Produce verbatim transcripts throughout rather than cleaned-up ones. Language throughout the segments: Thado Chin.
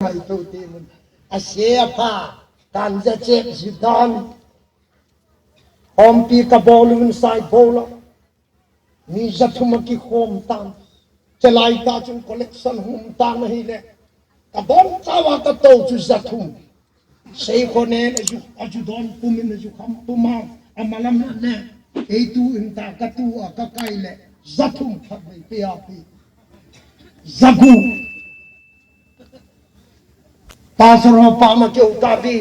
Hai to ti mun. A se a pha, kan ja che si dan. Hom pi ka bol un sai bol. Ni ja thum a ki khom tan. Chalai ta chun collection hum tan ahi le. Ka bol ta wa ka to chu ja thum. Sei kho nen a ju, a ju don pum in a ju kham pum a. A malam le. Ei tu in ta ka tu a ka kai le. Ja thum khat mai pe a pe. Ja gu. Pastor ho pa ma keu ta bi.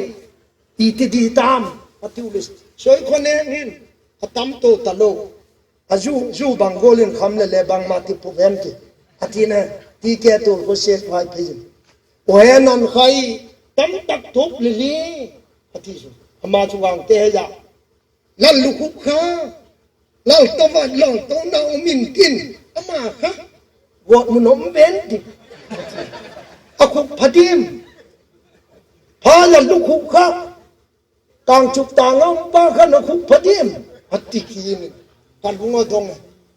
Iti di tam, a ti u le. Soi kho nen hin, a tam to ta lo. A ju, ju bang gol in kham le le bang ma ti pu ven ti. A ti ne, ti ke to ko se vai pe jin. O he nan khai, tam tak thop le le. A ti ju. Ama chu wang te he ya. Lal lukhup kha. Lal to va, lal to na o min tin. Ama kha. Got mun om ven ti. A khup phadim. Pha lal lukhup kha. Kang chuk ta ngam pa kha na khup phadim. A ti ki ni. Ka lung a dong.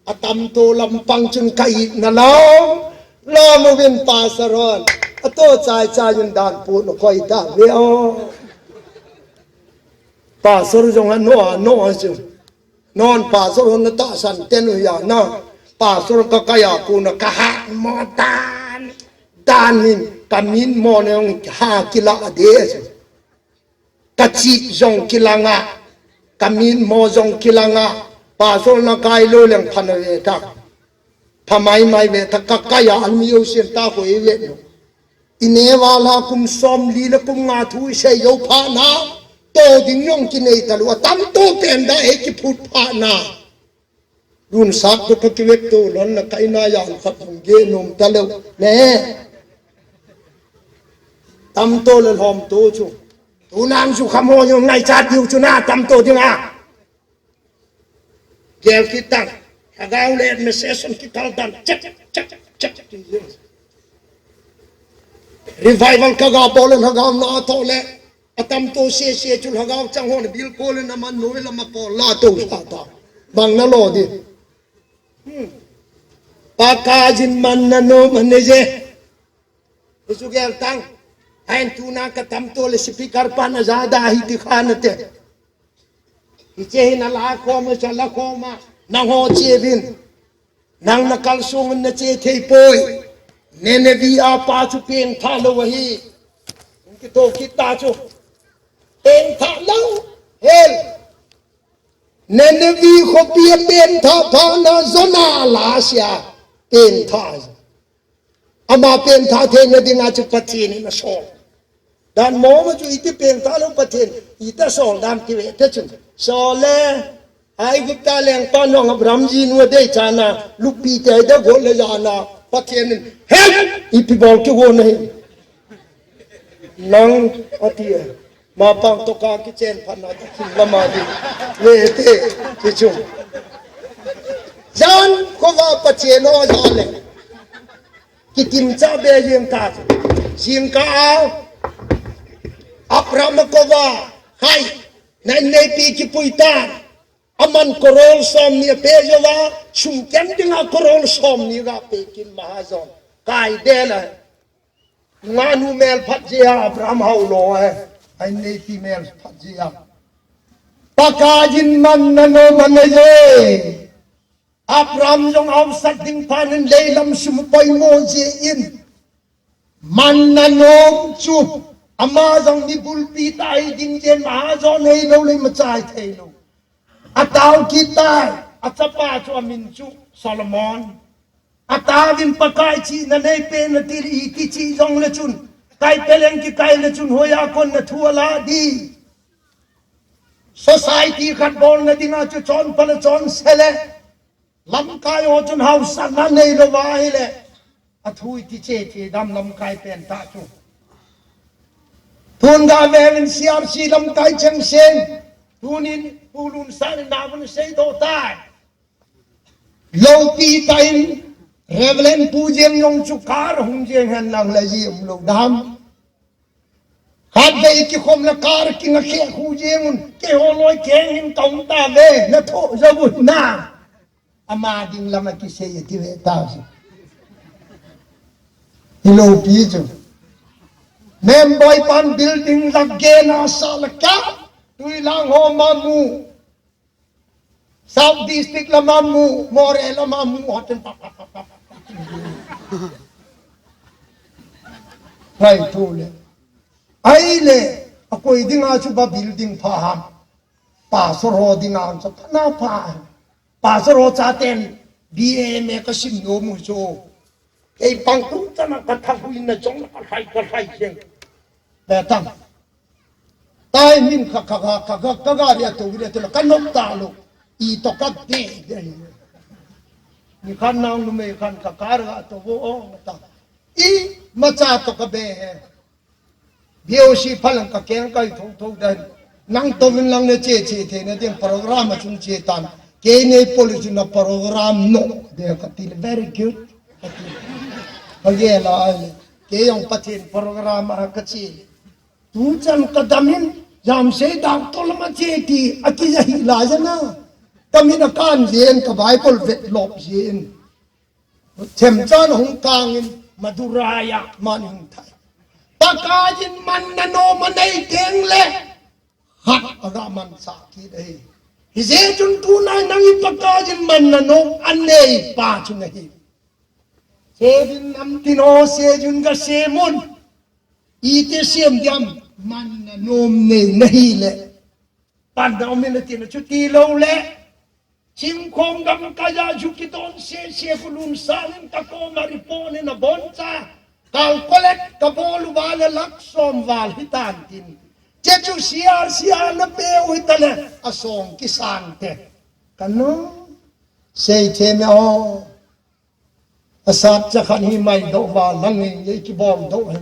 A tam to lam pang chun ka it na lam. Lam u vin pa saron. A to chai chai yun dan pu no koi ta ve o. Pastor jong a no a no a chu. Non pastor hon na ta san ten u ya na. Pastor ka ka ya ku na ka ha mo dan. Dan hin ka min mo ne ong ha kila a de chu. Ka chi jong kilanga. Ka min mo jong kilanga. Pastor na kai lo leng phan ve ta. Pha mai mai ve ta ka ka ya an mi yo sien ta ko e ve no. I neva la kum som li le kum nga thu i sei yo pha na. To ding yong ki nei ta lu a tam to pen da e ki phut pha na. Run sak to ka ki vek to lon na kai na ya khat hung ge nom ta lo. Ne. Tam to le lhom to chu. Tu nang chu kham ho yong ngai cha diu chu na tam to ding a. Gel kit tang. Lhagao le administration kikal dan. Check, check, check. Revival ka ga bol le lhagao na to le. A tam to se se chu lhagao chang ho na bil ko le na man no le ma pol la to sa ta. Bang na lo di. Hmm. Pa ka jin man na no man ne je. Isu gel tang. Hain tu na ka tam to le speaker pa na ja da hi ti kha na te. Hiche hi na la khom a, cha la khom a, nang ho che vin. Nang na kal sung na che thei poi. Nineveh a pa chu peng tha lo ahi. Hung kito kit ta chu. Peng tha lo. Hel. Nineveh khopi a peng tha pha na Jonah la sia. Peng tha. Ama peng tha theina dinga chu Pathen in asol. Dan mo ma chu iti peng tha lo Pathen, ita sol dan ti ve te chun. Sol le, Aigupta lengpa nong Abraham jinu adei chana, lupi te da gol le jana, Pathen in, "He, ipi bol kigol na hi. Nang," ati e. Mapang toka kichen phat na ta kin lama di. Ve te, kichung. Jan kova Pathen o ja le. Kitim cha be jeng ta. Jingkah a. Abraham kova. Hai. Nang neipi kipui ta. Aman crore som ni ape jo va. Sum ken dinga crore som ni ga pe kin mahajon. Kai de la. Nganu mel phat jia Abraham hau lo e. Ai neipi mel phat jia. Pakaiyin man na nom a nei e. Abraham jong hausat ding phat in leilam sum poimo jin. Man na nom chu. Ama jong mi bulpi ta hi ding jin mahajon hei lo le machai thei lo. Atao kit tai, achapa chu amin chu Solomon. Ataovin Pakai chihna neipe na ti iti chi jong le chun. Kai peleng kikai le chun hoiya kon na thu ala di. Society khat bolna dinga chu chonpha le chonse le. Lamkai ho chun hausatna nei lou va ahile. Athu iti che che dam lamkai pen ta chu. Tun ga vevin C R C lamkai chengse. Tunin Pu Lunsan in navun seidoh tai. Loupi tah in, Reverend Pu Jengjong chu car hung jeng hen lang le ji umlou dam. Khatvei kikhom le car kinga khe khu jeng un, keiho loi keng hin kaum tave, nathoh jou un na. Ama ding lama kisei ati ve ta si. Hi loupi chu. Memboi pan building la gena sa la ka. Tuilang ho ma mu. South District la ma mu. Moreh la ma mu. Hotel pa, pa, pa, pa, pa. Ngai thu le. Ai le. Akoi dinga chu ba building pha ham. Pastor ho dinga chu pha na pha. Pastor ho chaten B A M A ka sim nom u chu. Kei pang tu chana ka tha hui na chong ka thai ka thai chen. Be tang. Tai min ka ka ka ka ka ka ga ria to ria to ka nom ta lo. I to ka de de. Ni kan nang nu me kan ka ka ra to vo o ta. I ma cha to ka be he. B O C phalang ka keng kai thong thong dan. Nang to vin lang na che che the na ding program a chung che tan. Kei nei policy na program no. De ka til very good. Ka til. Ka ge la ai. Kei jong Pathen program a ka che. Tu chan ka damin jam sei dang to lama che ti a ki ja hi la ja na. Ka min a kan jen ka Bible vet lop jen. Themchan hung kangin Madurai a man hung thai. Pakaiyin manna nom a nei teng le. Hat aga man sa ki dei. Hi je chun tunai nang i Pakaiyin manna nom a nei pa chu na hi. Sevin nam tin ho sejun ga semun. I te sem diam manna nom nei na hi le. Pan da omin a tin a chu ti lo le. Chingkhong gam kaya ju kidon se se kulun sanin ka koma ripon in a boncha. Kal kolek ka bolu vale lak som val hitan tin. Che chu C R C a na pe u hitale a song kisang te. Kanu sei the me o. A sat cha khan hi mai do va lang ni ye ki bol do he.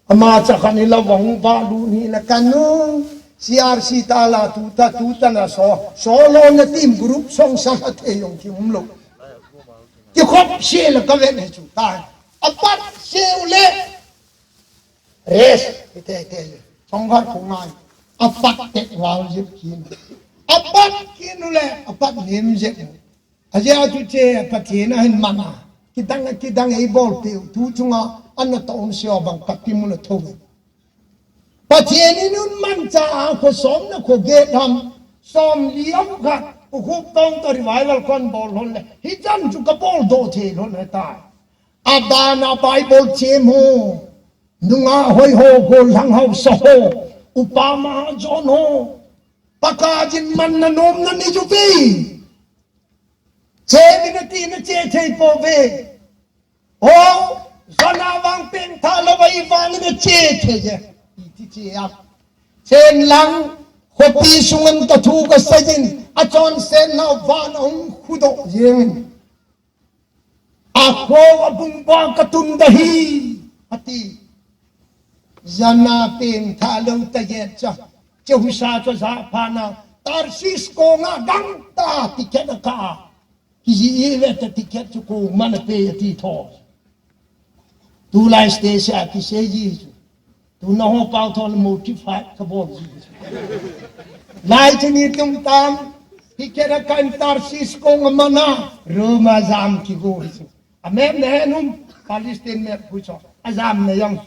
Ama cha khan hi la vang va lu ni la kanu. C R C ta la tu ta tu ta na so. So lo na team group song sa kha the yong ki um lo. Ki khop se la ka ven he chu ta. A pat se u le. Res, ite, ite. Songkhat khu ngai. Apat te wal jip kin. Apat kin u le, apat nim jip. Ajia tu che Pathen a hin mana. Kidang, kidang ei bol pe u. Tu chunga, ana to um sio bang pati mu na tho. Pathen in un man cha a kho som na kho ge tham. Som liam khat. U khup tong to revival kon bol hon le. Hi chan chu ka bol do the hon le ta. Abana Bible chem ho. Nunga hoi ho, gollhang hausa ho, upa mahajon ho. Pakaiyin manna nomna nei chu ve. Che vin a ti na che thei po ve. O, jana vang pengtha lou va i vang na che thei je. I ti che a. Chen lang, khopi sungan ka thu ka sa jin, a chonsetnau van a hung khudoh jeng in. A kho a bung bang ka tun da hi, a ti. Jana pengtha lou ta ye cha. Che husa cha ja pha na. Tarsis konga dang ta ticket a ka. Ki ji i ve ta ticket chu ko man a pe a ti tho. Tulai stage a ki sei ji chu. Tuna ho pau thon motivate ka bol ji. Lai chu ni tum tam, hi kera kan Tarsis kong a mana, Roma jam ki go hi chu. A map na he num, Palestine map hu chu. A jam na jong.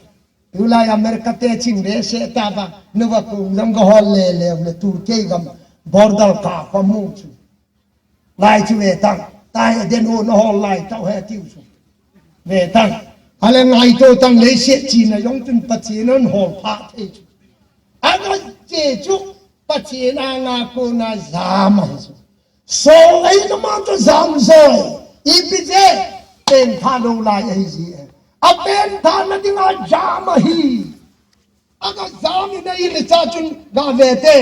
Tulai America te ching ve se ta ba, nu va kong jong ka hol le le, le Turkey gam border ka pa mu chu. Lai chu ve tang, tai den o na hol lai tau he tiu chu. Ve tang, ale ngai to tang le se chi na jong tun Pathen in hol pha thei chu. A na che chu, Pathen a nga ko na jam a chu. So ai na ma to jam joi, i pi je, pengtha lou lai ai ji e. A pengtha na ding a jam a hi. Aga jam in a i le cha chun ga ve te.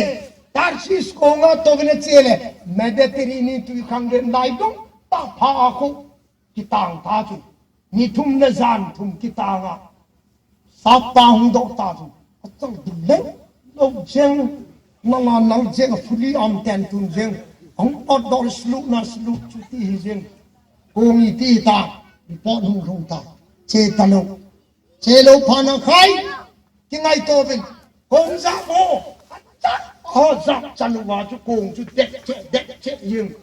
Tarsis konga to ve na che le. Mediterranean tui khang den lai dong ta pha a khu. Kitang ta chu. Ni thum le jan thum kitang a. Sap ta hung doh ta chu. A chang du le. Lo jeng. Na la nal jeng a fuli am ten tun jeng. Hung pot doh slu na slu chu ti hi jeng. Kong i ti ta. Report hung hung ta. Che ta lo. Che lou pha na khai, ki ngai to vin. Kong ja mo. Ho ja chan u va chu kong chu dek che, dek che yin.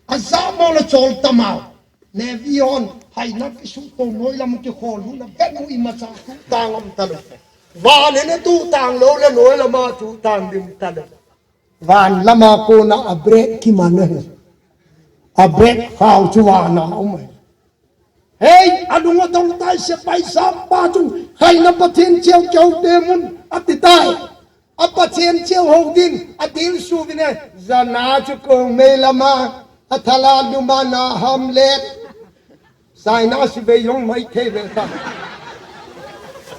A ja mo la chol ta mau. Navy hon haina kisuh to noi lam kikhol lhun a bet u imacha tuh tang um talou. Van in a tuh tang lou le noi lam a tuh tang ding talou. Van lam a kona a brake kiman ahi. A brake khao chu van a um ahi. Hei, alung adong tai sepai sap pa chu, haina Pathen cheu keu te mun, ati tai. A Pathen cheu ho din, a dil su vin e, zana chu kong mei lam a, a thala lum a na ham le. Saina si ve yong mai thei ve ta.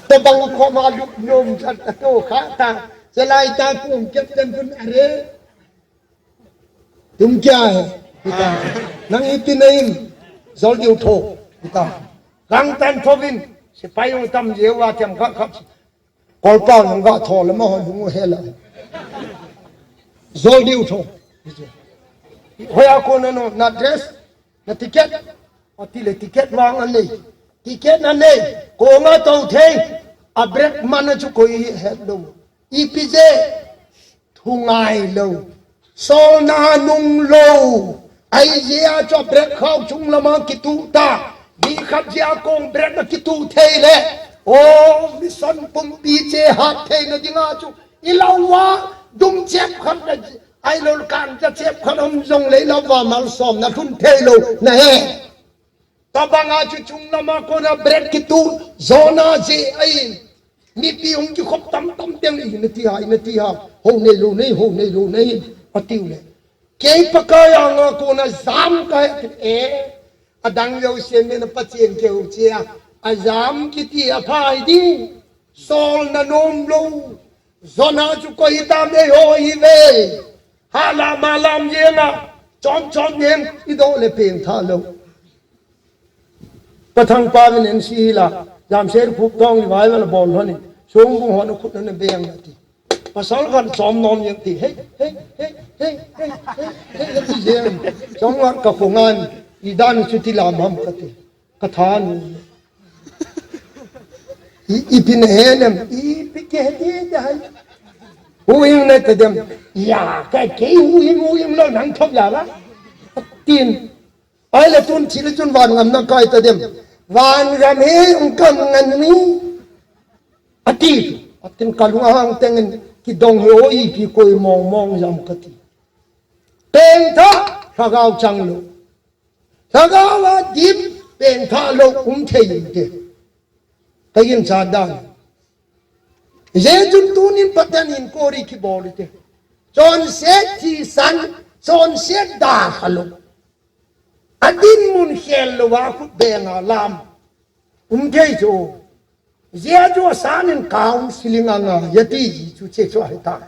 Tabang khoma lup nom chat a to kha ta. Chelai ta kong captain kun are. तुम क्या है? Nang ipi nahi, joldi utho. Gangtan thovin, sepai jong tam jeh uva thiam kha kha. Kolpa jong ga tho le ma ho lung u hela. Joldi utho. Hoiya kona no, na dress, na ticket, ati le ticket vang anei. Ticket anei, kong a tou thei, a brake man a chu koi het lou. Ipi jeh, thu ngai lou. Solna nung lou. Ahi jeh a chu brake khao chung lam a kituh ta. Mi khat jeh a kong brake na kituh thei le. O, mission pumpi che hat theina ding a chu. I lau a, dum chep khat na, ahilou kan ja chep khat um jong le i lau a malsomna lhun thei lou. Na he. Tabang a chu chung lam a kona brake kituh, jona jeh ahi. Mipi hung kikhop tam tam teng, i nati ha, i nati ha. Ho nei lou nei, ho nei lou nei, ati u le. Kei Pakai a nga kona jam ka he e. Adang jouse min a Pathen keu che a. A jam kiti a phai ding. Solna nom lou. Jona chu koi tam eiho hi ve. Hala ma lam jeng a. Chom chom jeng i do le pengtha lou. Pathangpa vin en si hi la, jamset phup tong li vai vala bol lhon in, sung bung hon a khut na beng ati. Pasal khat chom nom jeng ti, hei, hei, hei, ti jeng. Chom ngat ka khongan, i dan chu ti lam ham kati. Ka tha nu. I, ipi na he nem, ipi ke he ti dai. Huhhing na ta dem. Ya, ka kei huhhing, huhhing lou nang thop ya la. Tin. Ahile tun thil chun van ngam na kai ta dem. Van ngam hi ung kam ngan ni. Ati. Atin ka lung ahang teng in kidong hi o ipi koi mong mong jam kati. Pengtha, lhagao chang lou. Lhagao a dim, pengtha lou um thei inte. Ka yin cha dan. Hijeh chun tunin Pathen in kori kibol ite. Chonset thisan, chonset da kha lou. Adin mun khel lou a khut beng a lam. Um thei chu. Jeh chu asan in counseling a nga, ya ti ji chu che chu ahi ta.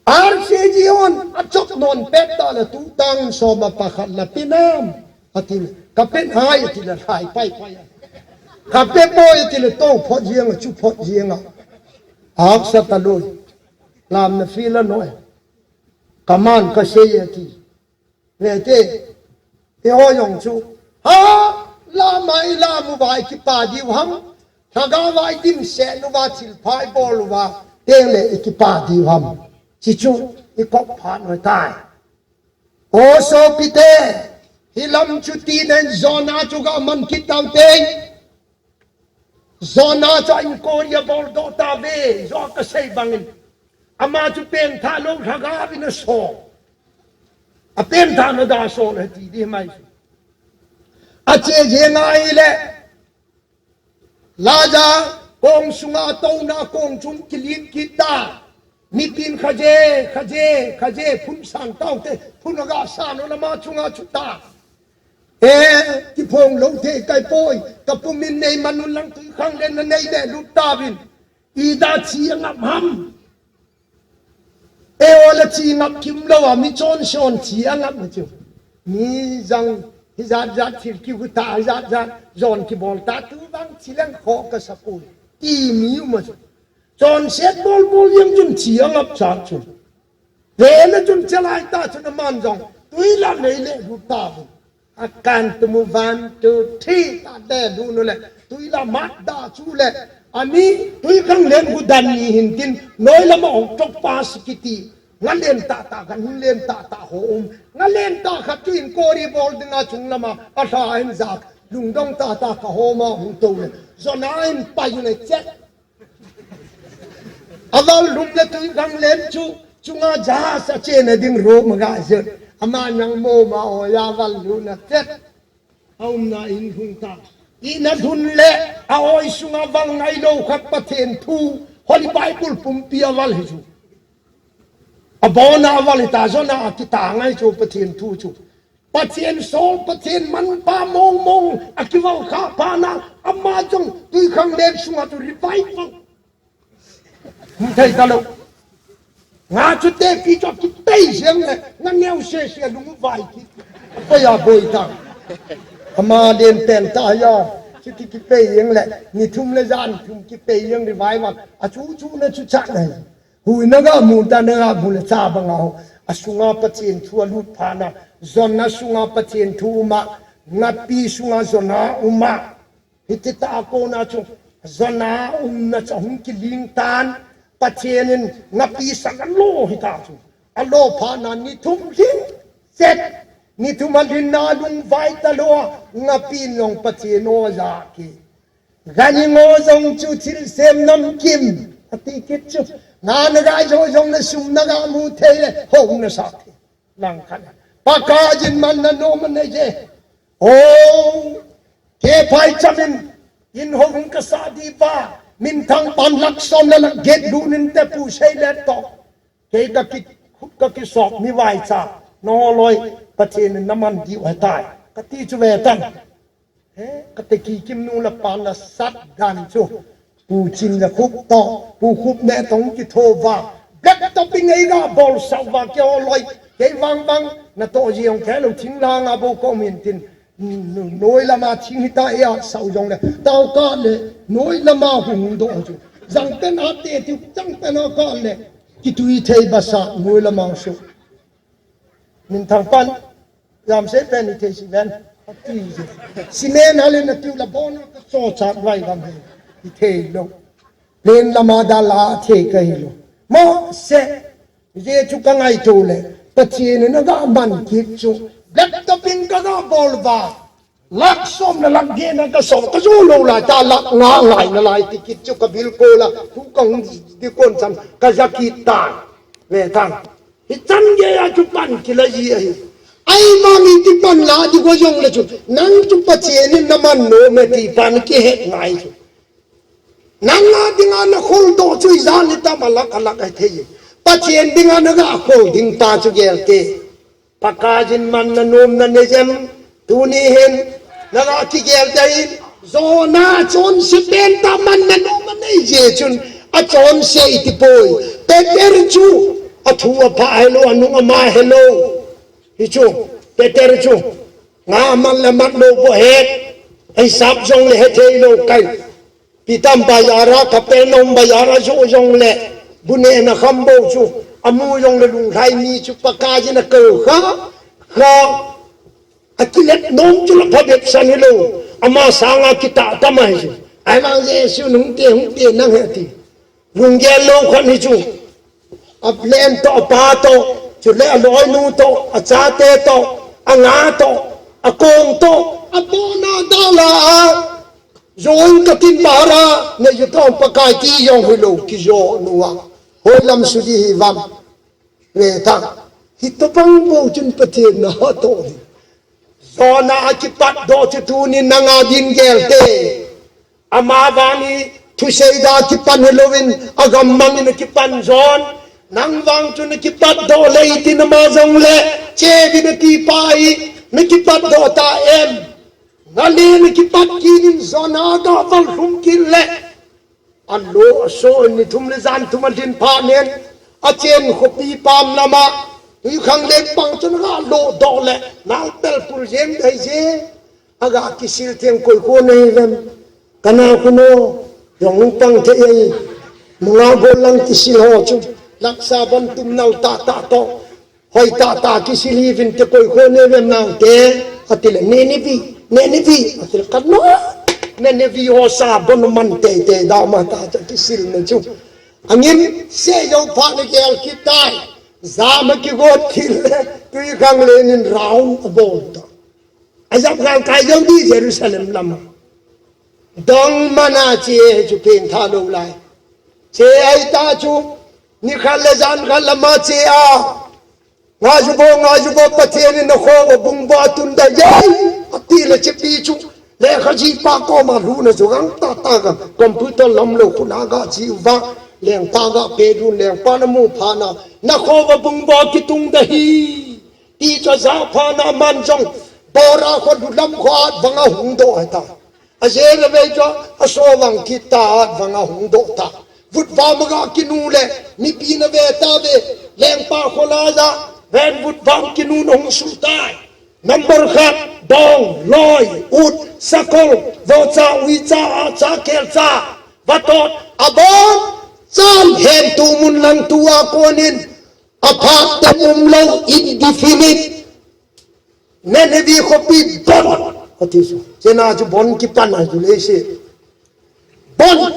R C G on, a chok non pet ta la tu tang som a pakhat la pe nam. Ati le, ka pe nai ati le, hai pai pai. Ka pe poi ati le, to phot jeng a, chu phot jeng a. Haksa ta loi. Lam na fi la noi. Ka man ka sei ati. Ve te, eiho jong chu. Ha, lam a i lam uva i kipa diu ham. Lhagao a i dimset uva, thilpha i bol uva. Teng le i kipa diu ham. Chi chu, i kop phat noi tai. O sopite, hi lam chu ti nen Jonah chu ga man kit tau te. Jonah chu a inquiry a bol doh ta ve, jo ka sei bangin. Ama chu pengtha lou lhagao in a so. A pengtha na da so le ti di mai. A che je ngai le. Laja kong sunga touna kong chung kilin kit ta. Mipin khaje, khaje, khaje, phun sang tau te, phun aga sa no lama chunga chu ta. E, kiphong lou thei kai poi, ka pumin nei manun lang tui khang len na nei le lut ta vin. I da chi a ngap ham. E o la chi ngap kim lou a mi chonse on chi a ngap na chu. Mi jang hi jat jat thil ki hu ta hi jat jat jon kibol ta tu vang chi leng kho ka sa poi. Ti mi u ma chu. Chonset bol bol jeng chun chi a ngap cha chu. Ve na chun chalai ta chun aman jong. Tui la nei le lut ta vin. A kan tumu van tu thi ta de lu nu le. Tui la mat da chu le. Ami tui khang len gu dan ni hin tin. Noi lama ong tok pa si kiti. Nga len tah tah khat, hung len tah tah ho um. Nga len tah khat chu inquiry bol dinga chung lama, alha in jak. Lungdong tah tah khat ho ma hung tou le. Jona in pai le chet. Aval lum le tui khang len chu, chunga jahaz a chena ding room a ga jet. Ama nang mo ma o ya val lu na chet. A umna in hung ta. Ina lhun le, a oi sunga val ngai lou khat Pathen thu. Holy Bible pumpi a val hi chu. Abona a val hi ta, Jona a kita ngai chu Pathen thu chu. Pathen sol, Pathen manpa mong mong, a kival kha pana, ama jong tui khang len sunga chu revival. Hung thei ta lou. Nga chu te pi chu kipei jeng le, nga neo se se lung vai ki. Apa ya boi ta. Ama len pen ta ya. Chu ki kipei jeng le, ni thum le jan thum kipei jeng revival. A chu chu na chu cha na. Hui na ga mu ta na ga mu le cha banga ho. A sunga Pathen thu a lut pana. Jona sunga Pathen thu uma. Ngapi sunga Jona uma. Hiti ta a kona chu, Jona umna chu hung kiling tan, Pathen in ngapi sang a lo hi ta chu. A lo phat na ni thum lhin chet, ni thum a lhin na lung vai ta lou a, ngapi in jong Pathen o ja ki. Gani ngo jong chu thil sem nam kim, a ti kit chu. Nga na ga jo jong na sum na ga mu thei le, ho na sa thei. Lang khat. Pakaiyin man na nom a nei je. O, ke phai chamin, in ho hung ka sa di ba, minthang pan lakh som le lakh get lu nin te pu sei le to. Ke ka ki, ka ki sok mi vai cha, no loi, Pathen in na man di u he tai. Ka ti chu ve tan. He, ka te ki kim nu la pa la sat dan chu. Pu Chin la khup to, pu khup ne tong ki tho va. Black topping ei ga bol sau va ke o loi. Kei vang vang, na to ji ong ke lo thing la nga bo ko min tin. Nu-, noi lama thing hi ta ya sau jong le. Tao ka le, noi lama hung do chu. Jang pen a te ti, jang pen a ka le. Ki tui thei ba sa, noi lama su. Minthang pan, jam se pen i thei si ven. Ati je. Cement halin a tiu la bon ka so cha vai gam he. I thei lo. Len lama da la thei ka hi lo. Mo se. Je chu ka ngai tu le. Pathen in a ga man kit chu. Black topping ka ga bol va. Lakh som le lakh get na ka som ka jo lo la ta lakh nga ngai na lai ti kit chu ka bil ko la. Tu ka hung di kon chan ka ja kit ta. Ve tan. Hichan geiya chu pan kila ji ahi. Ai ma mi ti pan la di ko jong le chu. Nang chu Pathen in na man nom e ti pan kihet ngai chu. Nang a dinga na khol doh chu ijat ni tam a lak a lak a thei. Pathen dinga na ga khol ding ta chu gel te. Pakaiyin man na nom na nei jem. Tuni hin, na ga kigel te hin, Jona chonse pen ta man na nom a nei je chun, a chonse i ti poi. Peter chu, a thu a pha hello, a nung a ma hello. Hi chu, Peter chu, nga man le man lo bo het, ei sap jong le he thei lo kai. Pi tam bazar a, Kapernaum bazar a jo jong le, bu neh na kham bo chu, a mu jong le lunglhai mi chu Pakaiyin a ko kha, kha, a kilet nom chu la phabep san hi lo, ama sanga kitah tam ahi chu. Ai vang Jesu nung te hung te nang he ti. Lunggel lo khan hi chu. A len to, a pa to, chu le a loinu to, a chate to, a nga to, a kong to, a bona dala a. Jong ka tin bara, na ju tong Pakai ti jong hi lo, ki jo nuwa. Hoi lam su di hi vam. Ve ta. Hi to pang bo chun Pathen na ha to hi. Jona a kipat doh chu tuni nang a din gel te. Ama vang hi thusei da kipan hi loin, a gam mang in a kipan jon. Nang vang chu na kipat doh le i tin ama jong le. Che vi na ti pa hi, na kipat doh ta em. Nga le na kipat kit in Jona ga val hlum kit le. A lo a so ni thum le jan thum a lhin pha nen. A chen khopi pam lama. Tui khang le pang chun ga lo doh le. Nang pel pur jem dai je. A ga kisil theng koi ko nei lem. Kana kuno. Jong pang the ei. Munga gol lang kisil ho chu. Laksa ban tum nal ta ta to. Hoi ta ta kisil hi vin te koi ko ne ve nang te. A ti le ne ni vi, ne ni vi. A ti le ka no. Ne ni vi ho sa bon man te te da ma ta cha kisil ne chu. Angin se yo pha ne gel ki tai. Jam a kigot thil le, Tuikhanglen in round a bol ta. A jap galkai jong di Jerusalem lama. Dong mana che chu peng tha lo lai. Che ai ta chu, ni khat le jan khat lama che a. Nga ju bo, nga ju bo, Pathen in na kho va bung ba tun da jai. Ati le che pi chu. Lekha ji pa koma lhun a chu gang ta ta ga. Computer lam lo khu na ga chi uva. Lengpa ga pe lun, lengpa na mu pha na. Na kho va bung ba kitung da hi. Ti chu ja pha na man jong. Bora kho du lam kho at vang a hung do hai ta. A jel a vei chu a so vang kit ta at vang a hung do ta. Vut vam a ga kinu le, mipi na ve ta ve, lengpa kho la ja, ven vut vam kinu na hung su tai. Number khat, dong, loi, ut, sakol, vocha, uicha, acha, kelcha, vatot, abon, chan, hen tu mun lang tu a konin, aphat te um lo, indefinite. Nineveh khopi bon, ati su. Chena chu bon kipan a chu le se. Bon,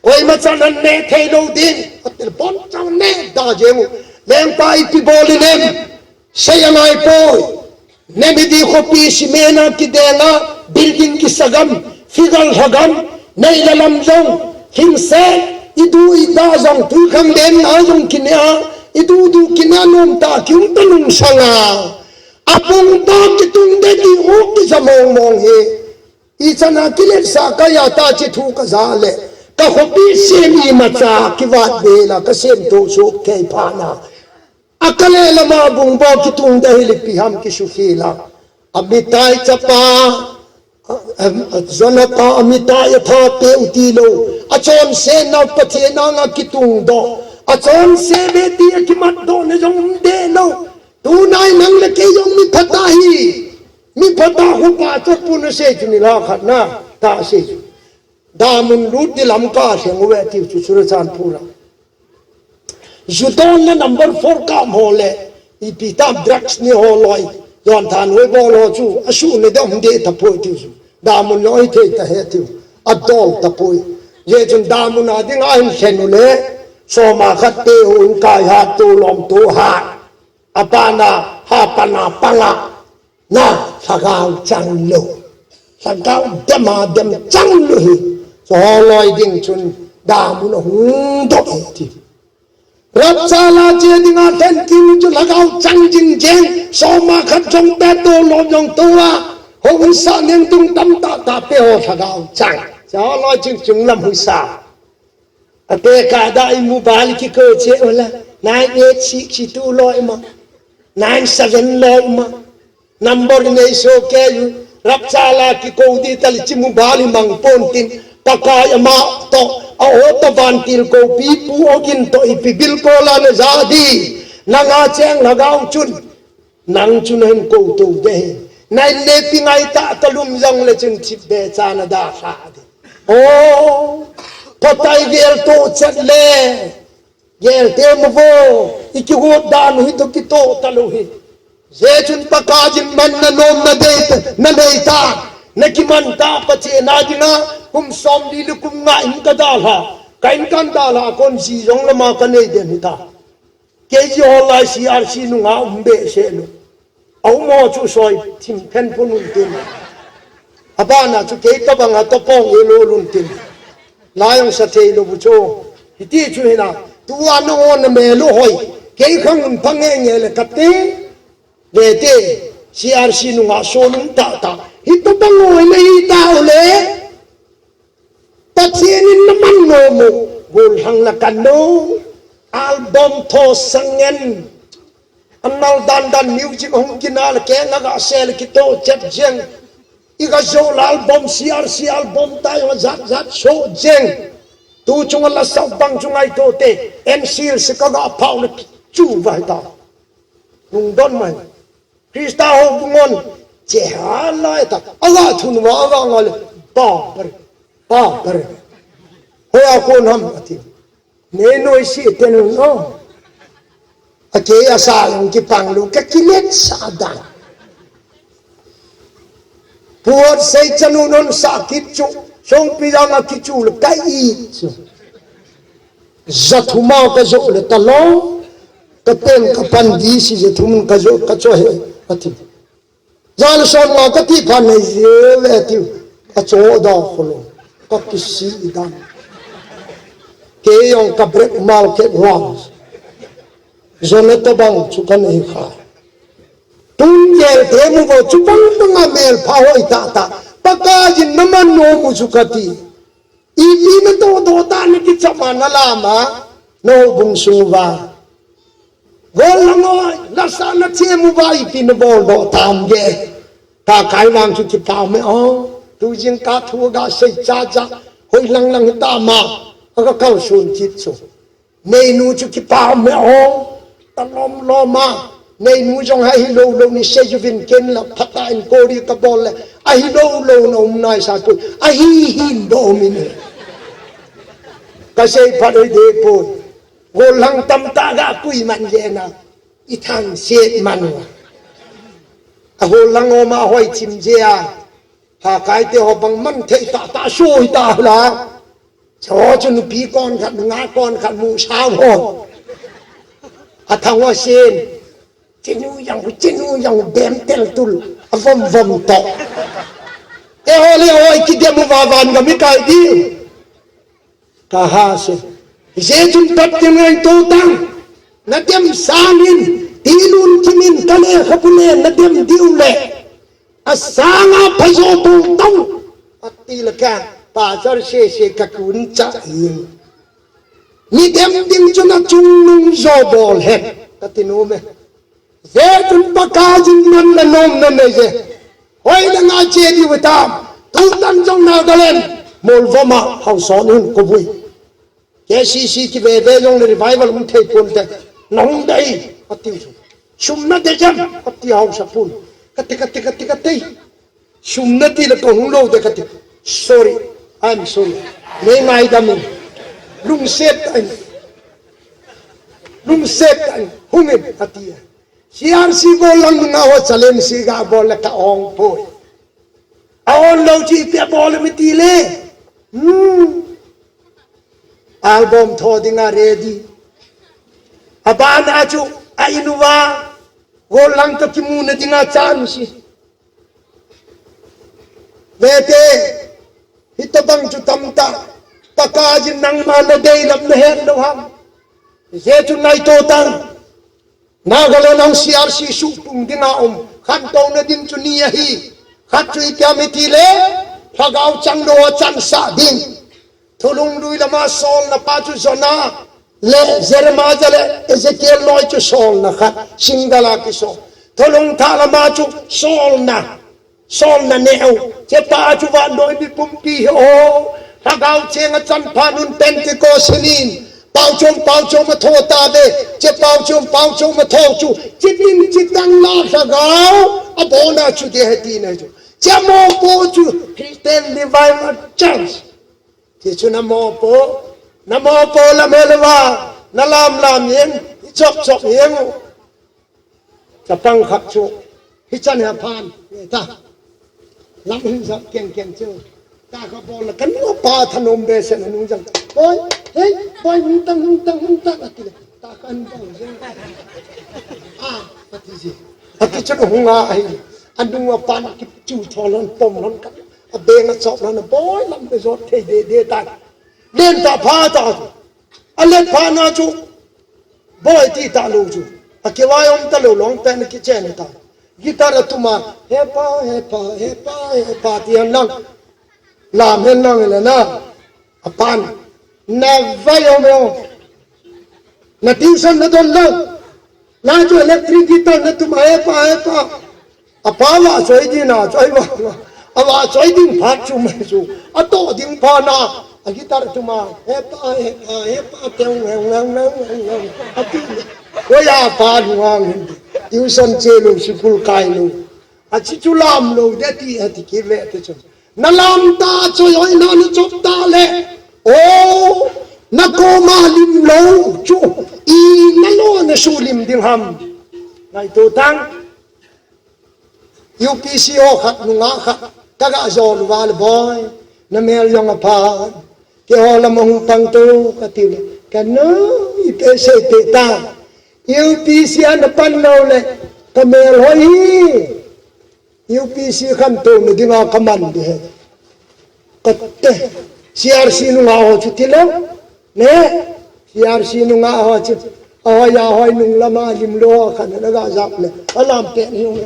koima chan an ne thei lo ding. Atil bon chan ne da jeng u. Lengpa ipi bol in em. Sei a ngai poi. Nineveh khopi cement a kideng a, building kisagam, figure lhagam, nei la lam jong, hing se, i du i da jong, Tuikhanglen a jong kine a, i du du kine a nom ta, kium ta nung sang a. A bung ta kitung de ti u kija mong mong hi. I chan a kilet sa ka ya ta chi thu ka ja le. Ka khopi sem imacha kivat be la ka sem to su kei pha na. A ka le lama bung bo kitung da hi le pi ham ki su khi la. A Mitai chapa, a, a, a Jonathan, a Mitai a tha pe u ti lo. A chonse na Pathen a nga kitung do. A chonse ve ti a kimat do ne jong um de lo. Tunai nang le kei jong mi phat a hi. Mi phat a khu pa chot pu na sei chu ni la khat na. Ta sei chu. Damun lut di lam ka hleng uve tiu chu Churachandpur a. Ju don na number four ka mo le. Ipi tam drugs ni ho loi. Yon than hoi bol ho chu. A su ne dom de ta poi tiu chu. Damun loi thei ta he tiu. A dol ta poi. Ye chun damun a ding a hin hlen u le. Soma khat te hu in kai hat tu lom tu hat. A pana ha pana panga. Na, lhagao chang lo. Lhagao dem a dem chang lo hi. Chu ho loi ding chun damun a hung doh e ti. Rapture a che ding a then kin chu lhagao chang jing jeng. Soma khat jong te to lo jong to a. Ho hung sa neng tung tam ta ta pe ho lhagao chang. Chu ho loi chung chung lam hung sa. Ate ka da i mobile ki ko che ola. Nine eight six two loi ma. Nine seven loi ma. Number nei so ke yu. Rapture a ki ko di tali chi mobile mang pon tin. Pakai ama to. A o to van til ko pi pu o gin to ipi bil ko la na ja di. Na nga cheng lhagao chun. Nang chu na hin ko to de hi. Na in le pi ngai ta ka lum jong le chun chip be cha na da kha de. O, phatai gel to chat le. Gel te mo vo. I ki hot da nu hi to ki to ta lo hi. Je chun Pakai jin man na nom na de ta, na nei ta. Na ki man ta pa che na ding a. Kum som li lu kum nga in ka da la. Ka in kan da la kon ji jong la ma ka nei de ni ta. Kei ji ho lai C R C nunga um behseh lou. A um ho chu soi thim phen phun un tin. A bana chu kei ka banga topong e lou lun tin. Lai ang sa thei lou bu chu. Hiti chu hina. Tua na on na me lou hoi. Kei khang un phang nge nge le ka te. Le te. C R C nunga so lun ta ta. Hi topong oi le hi ta u le. Pathen in na man nom u, gol hang na kan no. Album tho sangen. Anal dan dan music hong kinal ke na ga sel kito chet jeng. I ga jo la album C R C album tai wa zat zat so jeng. Tu chung la sau bang chung ai to te. En sil se ka ga pau na chu vai ta. Nung don mai. Krista ho bungon che ha lai ta. Aga thun wa aga nga le. Ba bar. Ba bar. Hoya kon ham ati. Ne noi si ten no. A ke a sa long ki pang lu ka kilet sa da. Puat sei chanu non sa kit chu. Song pi dang a ki chu le kai i chu. Za thuma ka jo le ta long. Kapen kapan di si je thumin kajo kacho he ati. Jal som nga kati phan nei je ve ati. Kacho da kholo. Kakisi idan. Kei jong ka break mal ke wang. Jona tobang chu kanei kha. Tun gel te mu bo chu bang bang a mel pha hoi tah tah. Pakaiyin naman nom u chu kati. Ipi natoh doh tah nakichap a nalam a, na houbung sung uva. Gollang hoi, lasa nachem uva ipi nabol doh tam ge. Kakai vang chu kipah me o. Tu jingkah thu gasei chacha, hoilang lang hitam a, aga kalson kit chu. Neinu chu kipah me o. Talom lom a. Neinu jong ahilou lou ni seiyuvin ken la phatah in kori kabol le. Ahilou lou na um naisa poi. Ahi hin doh um in. Kasei phat hoi deh poi. Gollang tamtah gapui man jeng a. Ithangset man uva. Agollang homa hoi chim jeh a. Hakaite ho bang man thei tah tah soi tah la. Cho chu nupi kon khat, nungah kon khat mu sao ho. Athang ho sen. Chenu jang, chenu jang bem tel tul. Avom vom toh. Eiho le eiho kidem uva van gam ikai diu. Kaha se. Hijeh chun pat tin ngai to tang. Nadem sangin, tilun kimin kalekhabu le nadem diu le. Asanga phajo bol tau. Ati le ka, pastor sese kakun cha in. Midem ding chu nachungnung jo bol hen. Kati nom e. Hijeh chun Pakaiyin man le nomna nei je. Hoilanga che diu tam. Tutan jong Nagaland. Molvom a haosa in kobui. K C C kive ve jong le revival um thei pon te. Nahung dei. Ati chu. Sum nadei jam. Ati haosa pun. Kati, kati, kati, kati. Sum nati le kahung lou de kati. Sorry. I'm sorry. Nei ngaidam in. Lungset tah in. Lungset tah in. Hung in ati. C R C gollang nunga ho challenge si gabol le ka-ong poi. A-on lou chu ipi abol em iti le. Hmm. Album tho dinga ready. Abana chu a-in uva. Gollang toh kimuna dinga chance. Vete, hitobang chu tamtah, Pakaiyin nangma nadei lam nahet lou ham. Hijeh chun ngaito tan. Nagaland a C R C suhpung dinga um, khantouna ding chu ni ahi. Khat chu ipi ham iti le, lhagao chang lou a chansah ding. Thulhun lui lama solna pa chu Jonah le Jeremiah le Ezekiel loi chu solna khat, single a kisol. Thulhun thah lama chu solna, solna neo. Chepa chu vannoi mipumpi hi o. Lhagao Cheng achan phat un Pentecost hin in. Pau chom, pau chom atho tave. Che pau chom, pau chom atho chu. Chitin chitang la lhagao. Abona chu de heti na chu. Che mopo chu Christian Revival Church. Ti chu namopo, namopo lam helou va, nalam lam jeng, ichop chop jeng u. Chapang khat chu, hichan hi aphan, ta. Lam hin jap keng keng chu. Ta kabol le, kanu apa thanom behseh na nung jang. Boi, hei, boi, hung tang, hung tang, hung tang, ati le. Ta kan bol jeng. Ah, ati ji. Ati chu hung a ahi. Anu apa na kichu tho lon, pom lon ka. Abeng achop lon, boi lam be jot thei de de ta. Len ta pha ta chu. Alet pha na chu. Boi ti ta lou chu. Akivai um ta lou long pen kichen ta. Guitar atum a. Hepa, hepa, hepa, hepa ti hen lang. Lam hen lang le na. Apan. Na vai um e o. Na tuition nadon lou. Na chu electric guitar natum a hepa, hepa. Apa va choi ding na, choi va. Ava choi ding phat chu mai chu. Ato ding phat na. A guitar tum a. Hepa, hepa, hepa, teng, ngang, ngang, ngang, ngang, ngang. Ati. Koi a pa lungang hin. Tuition che lou, school kai lou. Achi chu lam lou de ti, ati kive te chu. Nalam ta choi hoi na nachop ta le. O, nakoma lim lou chu. I nalo nasulim ding ham. Ngaito tan. U P C ho khat nungah khat. Kaga jol uva le boi. Namel jong apha. Keiho lam ahung pang to kati le. Kanu ipi sei te ta. U P C ana pan lou le, ka mel hoi hi. U P C khantouna dinga ka man ding ahi. Ka te, C R C nungah ho chu ti lou. Ne? C R C nungah ho chu. Ahoi, ahoi, nung lama lim lou ho khan na ga jap le. Alam pe ni nung.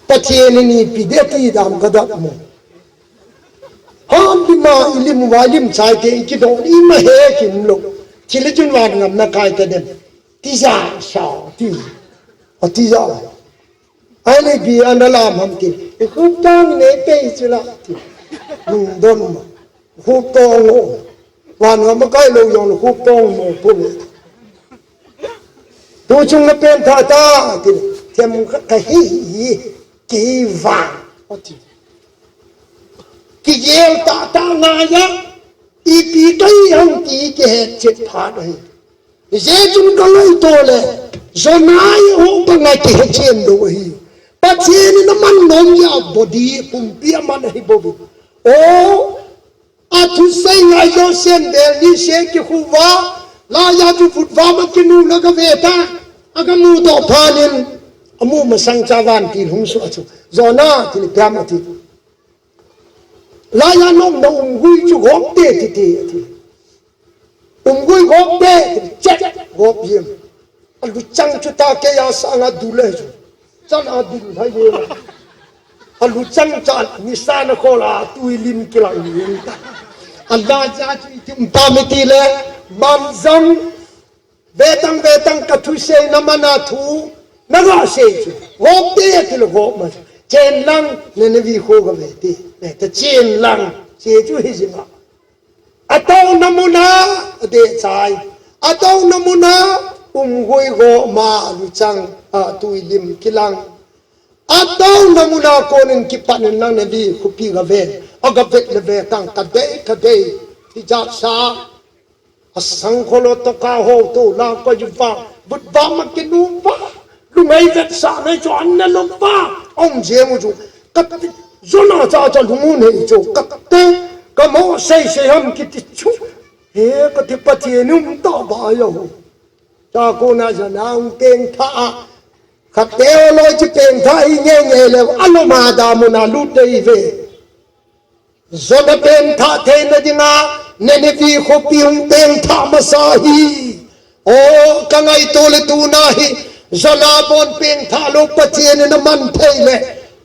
Pathen in ipi ding ti dam ka dap mo. Ham lima i lim uva lim chai te i kidong i ma he kim lou. Thil chun van ngam na kai ta den. Tija sa ti. A tija. Ai le bi ana lam ham ti. I khup tong ne pe chu la ti. Lungdon ma. Khup tong mo. Van ngam ma kai lou jong khup tong mo pu. Tu chung na pen tha ta ti. Them ka hi hi. Ki va. O ti. Kigel tah tah ngai a, ipi kahi ham ti kihet chet phat ahi. Hijeh chun ka ngaito le, Jonah in ho banga kihe chen lou ahi. Pathen in aman nom jeh a body pumpi aman ahi bou. O, athusei ngai jouse in bel ni se kikhu uva, laiya chu vut va ma kinu la ka ve ta, aga mudoh phat in, amu masang cha vantil hung suh a chu, Jonah, ti ni piam ati. Laiya nom na umgui chu gop te ti ti ati. Umgui gop te ti chet gop jim. Aluchang chu ta keiya sanga dul le chu. Chan a dul hai ye. Aluchang cha nisa na khola tui lim kilang lim ta. Alaiya chu itim ta mi ti le manjang Vetang, vetang ka thusei na mana thu, na ga sei chu. Gop te ti le gop ma. Chen lang, Nineveh kho ga ve te. Ve ta chen lang, che chu hi jing a. Atouna muna, adeh chai. Atouna muna, umgui gop ma, luchang, a, tui lim kilang. Atouna muna konin kipat in lang Nineveh khopi ga ve. Aga vet le vetang, ka dei, ka dei. Ti jat sa. Asang kholo to ka ho to la ko ju va, but va ma kinu va. Lungai vet sa nei chu an na lo va. Ong je mu chu. Ka ti, Jonah cha cha lungun hei chu. Ka te, ka mo sei sei ham kiti chu. He, ka ti Pathen um ta ba yo. Cha kona Jonah ung peng tha a. Ka te o lo chi peng tha hi nge nge le. Alo ma da muna lut dei ve. Jonah pengthah theina dinga, Nineveh khopi hung pengthah masa hi. O, ka ngaito le tuna hi, Jonah bon pengthah lou Pathen in aman thei le.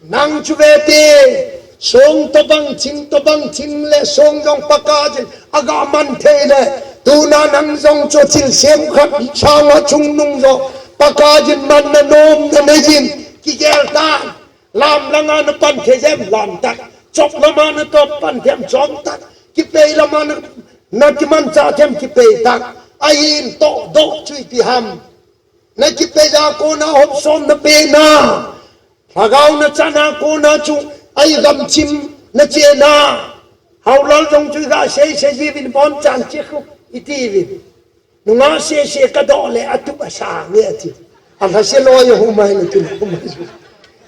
Nang chu ve te, song tobang thing, tobang thing le, song jong Pakaiyin, aga man thei le. Tuna nang jong chu thilsem khat, sanga chungnung jo, Pakaiyin manna nomna neiyin, kigel tan. Lam langa na pan thei jem lam tak. Chop lama na to pan them chom tak. Kipei lama na, na kimancha them kipei tak. Ahin todoh chu ipi ham. Na kipei a kona hop som na pena. Lhagao na chana kona chu ai gamchim na chena. Haolal jong chu ga sei sei jivin bon chan chi khu iti vin. Nungah sese kadoh le atup asang e ati. Alhase loi a humai le tun humai.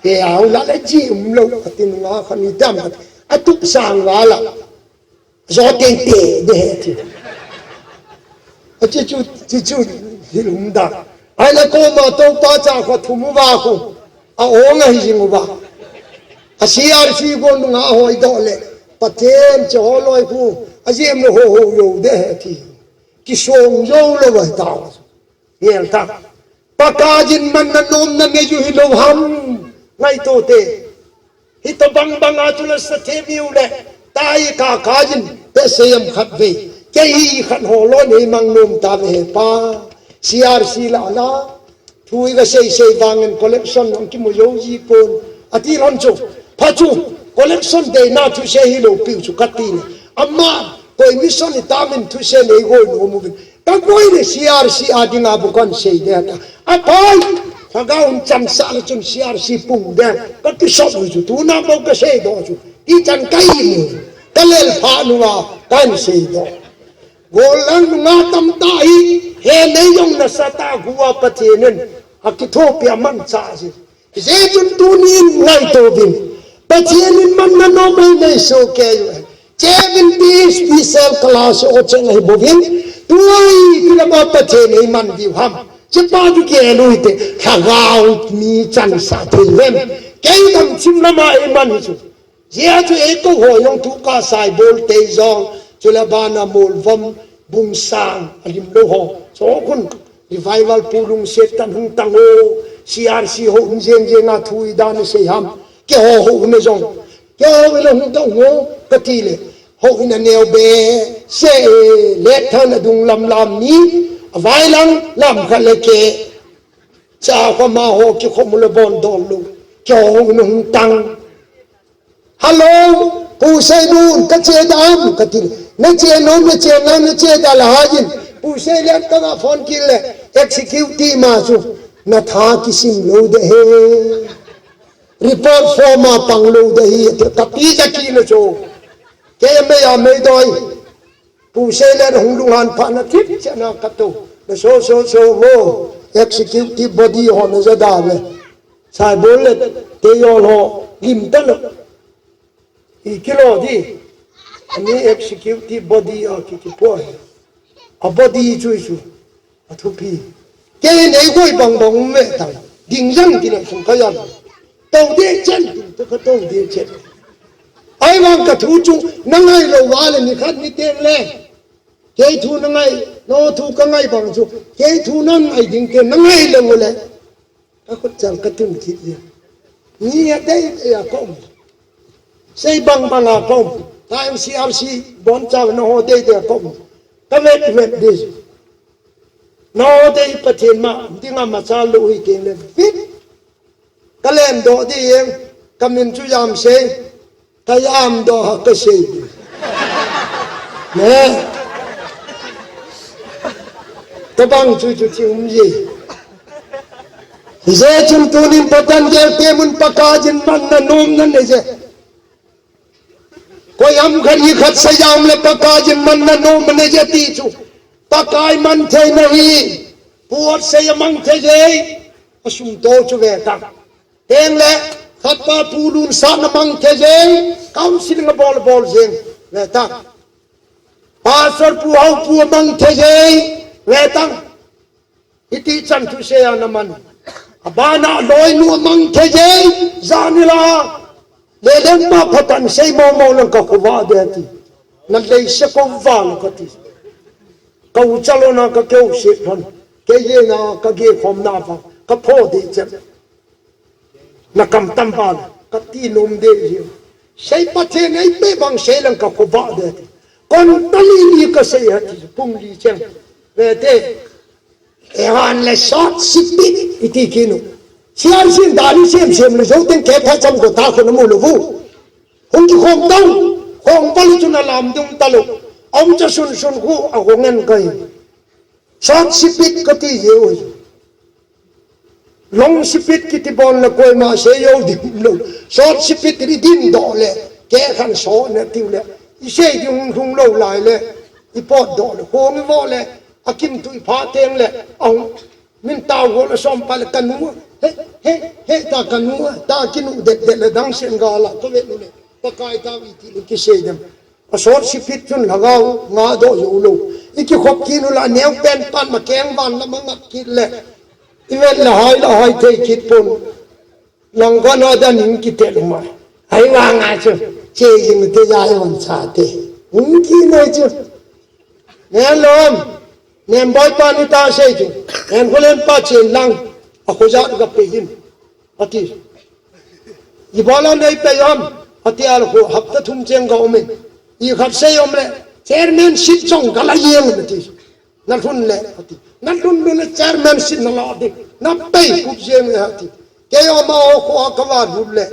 Ke au la le ji um lo ati nungah khan idam ati. Atup sang vala. Jo teng te de he ati. Ati chu, ti chu, hilum da. Ai la koma topa cha kho thum uva khu. A ong ahi jing uva. A C R C go nungah hoi doh le. Pathen che ho loi khu. A jiem lo ho ho yo de he ati. Kisong jou lou ahi tao. Ngel ta. Pakaiyin manna nomna neiyu hilou ham. Ngaito te. Hitobang banga chu la sa the miu le. Tai ka kaiyin pe seyam khat ve. Kei hi khat ho loi nei mang nom ta ve he pa. C R C la la. Thu i ga sei sei vangin collection nang kimu jou ji pon. Ati lon chu. Pha chu. Collection dei na thusei hilou piu chu kati le. Ama koi mission i tamin thusei nei goi nom uvin. Ka koi le C R C a dinga bu kan sei de ta. Apai, ka ga un cham sa le chun C R C pung de. Ka kisop lu chu, tuna bou ka sei doh chu. Ti chan kai mu. Ka lel pha nunga, kan sei doh. Gol lang nunga tam ta hi, he nei jong na sa ta gua Pathen in. A kithopi a mancha si. Hijeh chun tunin ngaito vin. Pathen in manna nom mai nei soh kei u. Chevin ti special class o cheng ahi bouvin. Tuai, tu lama Pathen eiman diu ham. Chepa chu kielui te, lhagao mi chansah thei vem. Kei dam chim lama eiman hi chu. Jia chu eikou ho jong tu ka Saibol tei jong. Chule bana Molvom, Bungsang, alim lou ho. Cho khun, revival pu lungset tan hung tang o. C R C ho hung jeng jeng a thu idan sei ham. Keiho ho hung jong. Keiho hung tang o, kati le. Ho in aneo behseh e, letthang adung lam lam ni, avai lang lam khat le ke. Cha kho ma ho kikhom le bon dol lou. Keiho in hung tang. Hello, Pu Seilun, kache dam, kati le. Nache nom, nache nom, nache da la hajin. Pu Seilun ka phone kit le, executive ma chu, natha kisim lou de he. Report form a pang lou de hi, ati, kati ja kit le chu. Kei mei a mei doi. Pu Seilun hung lunghan pha na thip chana kato. Na so, so, so, wo. Executive body ho na ja da ve. Saibol le, tei jol ho, lim ta lou. I kilo di. Ani executive body a ki, ki po he. A body chu chu. Athupi. Kei nei goi bang bang um ve tang. Ding jang ti le sung ka jam. Tou de chen, tu ka tou de chen. Ahivang ka thu chu, na ngai lou va le ni khat ni teng le. Kei thu na ngai, no thu ka ngai bang chu. Kei thu na ngai ding ke na ngai lou le. Ka khut chang ka tun kit ya. Ni ya dei ya kom. Sei bang bang a kom. Ta M C R C bon chang na ho dei dei kom. Ka vet vet dei. Na ho dei Pathen ma, ding a ma cha lu hi teng le vit. Ka len doh di eng, ka min chu jam sei, ka jam doh ha ka sei di. Ne? Ka bang chu chu thi um ji. Hijeh chun tunin Pathen gel te mun Pakaiyin man na nom na nei je. Koi ham khat hi khat sa jam le Pakaiyin man na nom na nei je ti chu. Pakai man thei na hi. Puat sei a mang thei je. A sum to chu ve ta. Teng le, khat pa pu lun sa na mang thei je. Council nga bol bol jeng. Ve ta. Pastor pu hau pu a mang thei je. Ve ta. Hiti chan thusei a na man. Abana loi nu mang thei je, janila. Le lem ma Pathen sei mo mo lang ka khovah de ti. Na lei se khovah lo ka ti. Ka u chalo na ka keu se phon. Ke ye na ka ge khom na va. Ka pho de chen. Na kam tam ba le, ka ti nom de ji. Sei Pathen ei pe bang sei lang ka khovah de ti. Kon tali ni ka sei ha ti, pung li cheng. Ve te, e han le sot sipit, iti kinu. Sian sin dani sem sem le zo ten ke pha cham ko ta ko na mu lo vu. Hung ki khom tau, khom pali chu na lam dung ta lo. Om cha sun sun khu a khong en kai. Sot sipit ka ti je oi. Long sipit kiti bon le koima sei jou ding lou. Sot sipit ri din doh le, ke khan so na tiu le. I sei ding hung lou lai le, i pot doh le, khong i vo le, a kim tu i pha teng le, a hung min tau go le som pa le ka nu. He, he, he ta ka nu, ta ki nu det det le dang sen ga la, ko ve nu le. Pakai ta wi ti le ki sei dem. A sot sipit chun lhagao nga doh jou lou. I kikhop kit u la neo pen pan ma keng van la ma ngat kit le. I vet la hai la hai thei kit pon. Lang ko no da ning ki tel ma. Hai wa nga chu. Che jing te ja yon sa te. Hung ki no chu. Nen lom. Nen boi pa ni ta sei chu. Nen ko len pa chen lang. A ko ja ga pe hin. Ati. Ibola nei pe ham, ati al khu hapta thum cheng ga umin. I khat sei um le, chairman seat chong ga la yeng ati. Na lhun le, ati. Na lhun lhun le chairman seat na la di. Na pei kup jeng le ati. Kei o ma o khu a ka va lhun le.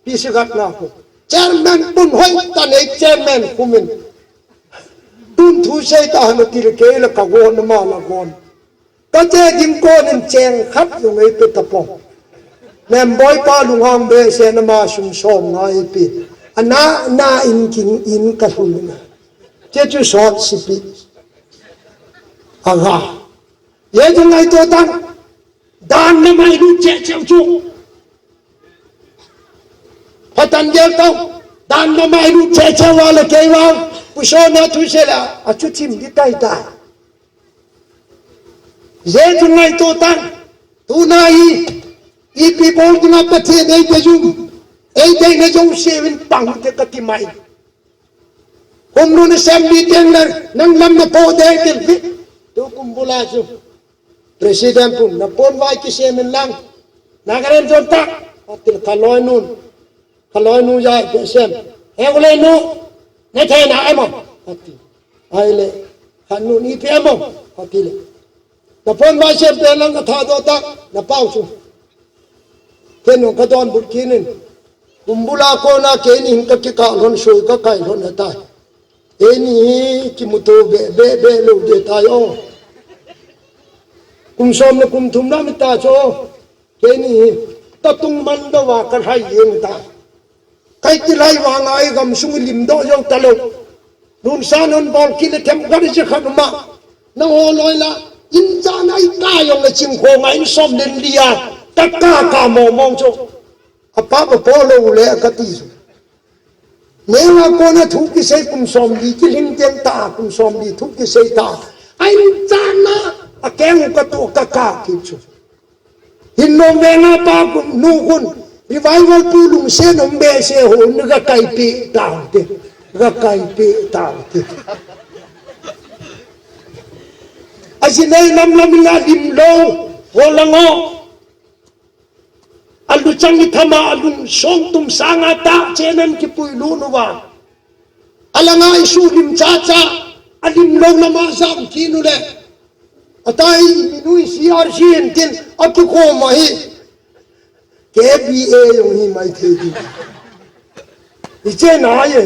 Pi si gat na khu. Chairman pun hoi ta nei chairman khu min. Tun thu sei ta han ati le kei le ka gon ma la gon. Ka che ding kon in cheng khat jong ei pe ta pong. Member pa lunghang behseh na ma sum som nga ei pe. Ana, na in king in ka lhun na. Che chu sot sipit. Aga. Ye jong ai to tang. Dan na mai lu che che chu. Patan gel tau. Dan na mai lu che che wa le kei wa. Pu so na thu se la. A chu chim di tai tai. Hijeh chun ngaito tan. Tuna hi ipi bol dinga Pathen eidei jum, eideina jouse vin pang te kati mai. Kum nun assembly teng le nang lam napo dei til pi. Tukum bula chu President pun, napon vai kisem in lang. Nagaland jon ta. Atil kaloinun. Kaloinu jai kisem. He ulenu. Nathei na emo. Ati. Ahile. Khanun ipi emo. Ati le. Napon vai sem pe lang katha do ta. Napao chu. Kenu kadonbut kinin. Kum bula kona keini hin kakikah lhon sui kakai lhon atai. Eini hi kimuto be, be, be lou ding tai o. Kum som le kum thum na mi ta chu. Keini hi tatung man dou va kalhai jeng ta. Kai kilhai vanga ei gamsung lim doh jou talou. Lunsan hon bol kit le themgari je khat uma. Nangho loi la, injan a ika jong le chingkhong a in som len lia. Kaka ka mong mong chu. Apa ba po lou le kati chu. Neo a kona thu kisei kum somli kilhing teng ta, kum somli thu kisei ta. A injan a, akeng u katu kaka kit chu. Hin nom venga pa kum nu khun, revival pu lungset um behseh ho, ni ga kaipi tau te, ga kaipi tau te. Ajinei lam lam in alim lou, ho lang o. Aluchang ithama alung song tum sanga ta chenan kipui lut uva. Alanga isu lim cha cha, alim lou lama jam kit u le. Atai minu i C R C in tin akikhom ahi. K B A jong hi mai thei ding. Iche na ye.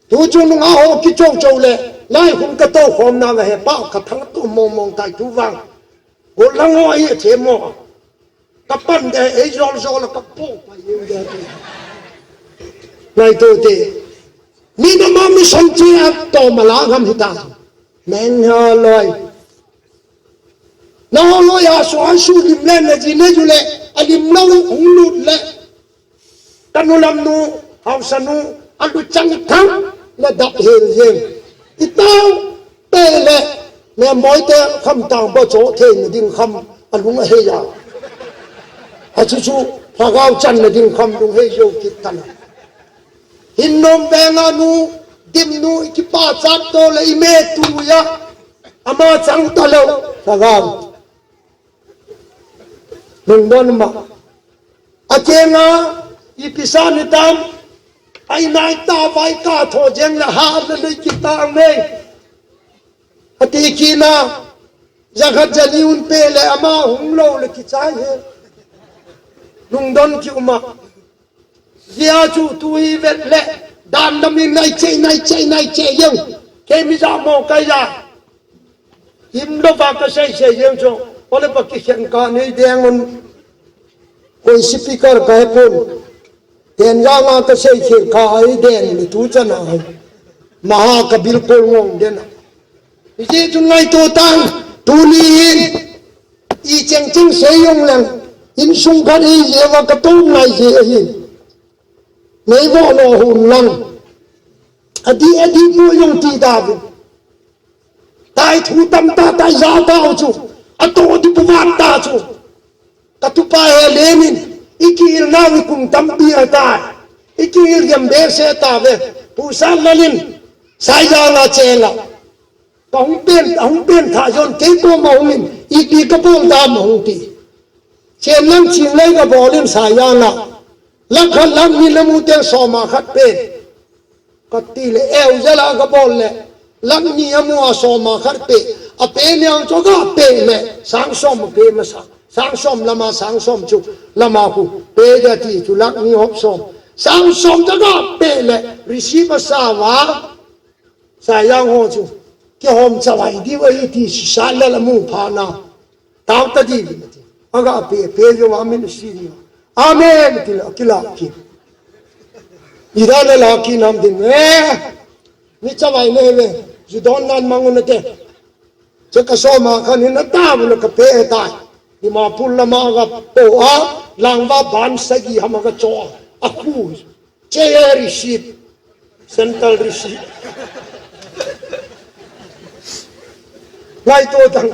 Tu chu nunga ho kichou chou le, lai hung katou khom na he pa ka thang tu mong mong tai tu vang. Go lang ho ahi che mo. Ka pan de, ei jol jol ka po pa yu de. Nai to te. Ni na ma mi som chi a to ma la ngam hita. Meng ha loi. Na ho loi a so an su lim le na ji ne ju le, a lim lou hung lut le. Kanu lam nu, hausa nu, alu chang thang le dap hel jeng. Itau te le, ne moi te kham tang ba cho thei na ding kham alung a hei a. A chu chu, pha gau chan na ding kham lung hei jo kit tan. Hin nom venga nu, dim nu, i kipa chat to le i me tu ya. Ama chang ta lo, pha gau. Lungdon ma. A kenga, ipi sa ni tam, ai nai ta vai ka tho jeng le ha le le ki ta nei. Ati kina, jakhat jani un pe le ama hung lou le kichai he. Lungdon ki uma. Jia chu tu hi vet le, dan dam in nai chei, nai chei, nai chei jeng. Kei mi ja mo kai ja. Him lou va ka sei sei jeng chu. Ole pa kikhen ka nei deng un. Koi speaker ka he pon. Ten ja nga ka sei khen ka ai den le tu chan a. Maha ka bilkul ngong den a. Hijeh chun ngaito tan, tuni hin, i cheng cheng sei jong leng, insung khat i jeh uva ka tou ngai jeh ahi. Nei vo lo hun lang. Adi, adi pu jong ti da vin. Tai thu tam ta, tai ja ta u chu. A to di pu vat ta chu. Ka tupa he Lenin, i kihil nau hi kum tampi ahitai. I kihil gem behseh tauve. Pu Sanlal in, Saijang a cheng a. Ka hung pen, a hung pen tha jon kei koma hung in, ipi ka bol dam a hung ti. Chen lang chin lei ka bol in Saijang a. Lakh khat lakh ni la mu teng som a khat pen. Ka ti le, eu jela ka bol le, lakh ni a mu a som a khat pe, a pe niang chu ka pe le, sang som a pe masa, sang som lama, sang som chu lama khu, pe dia ti chu lakh ni hop som, sang som chu ka pe le, receive a sa va, Saijang ho chu, kihom chavai diu ahi ti, sa la la mu pha na. Tao ta di, ati. Aga pe, pe jo amen si ni. Amen, ti la, kila ki. Ida la la ki nam din. Eh, mi chavai ne ve. Ju don nan mangun te. Che ka som a khan hin ta bu la ka pe tai. Dimapur lama aga po a, langva ban sagi ham aga cho. A khu. Che receipt. Central receipt. Ngaito tang.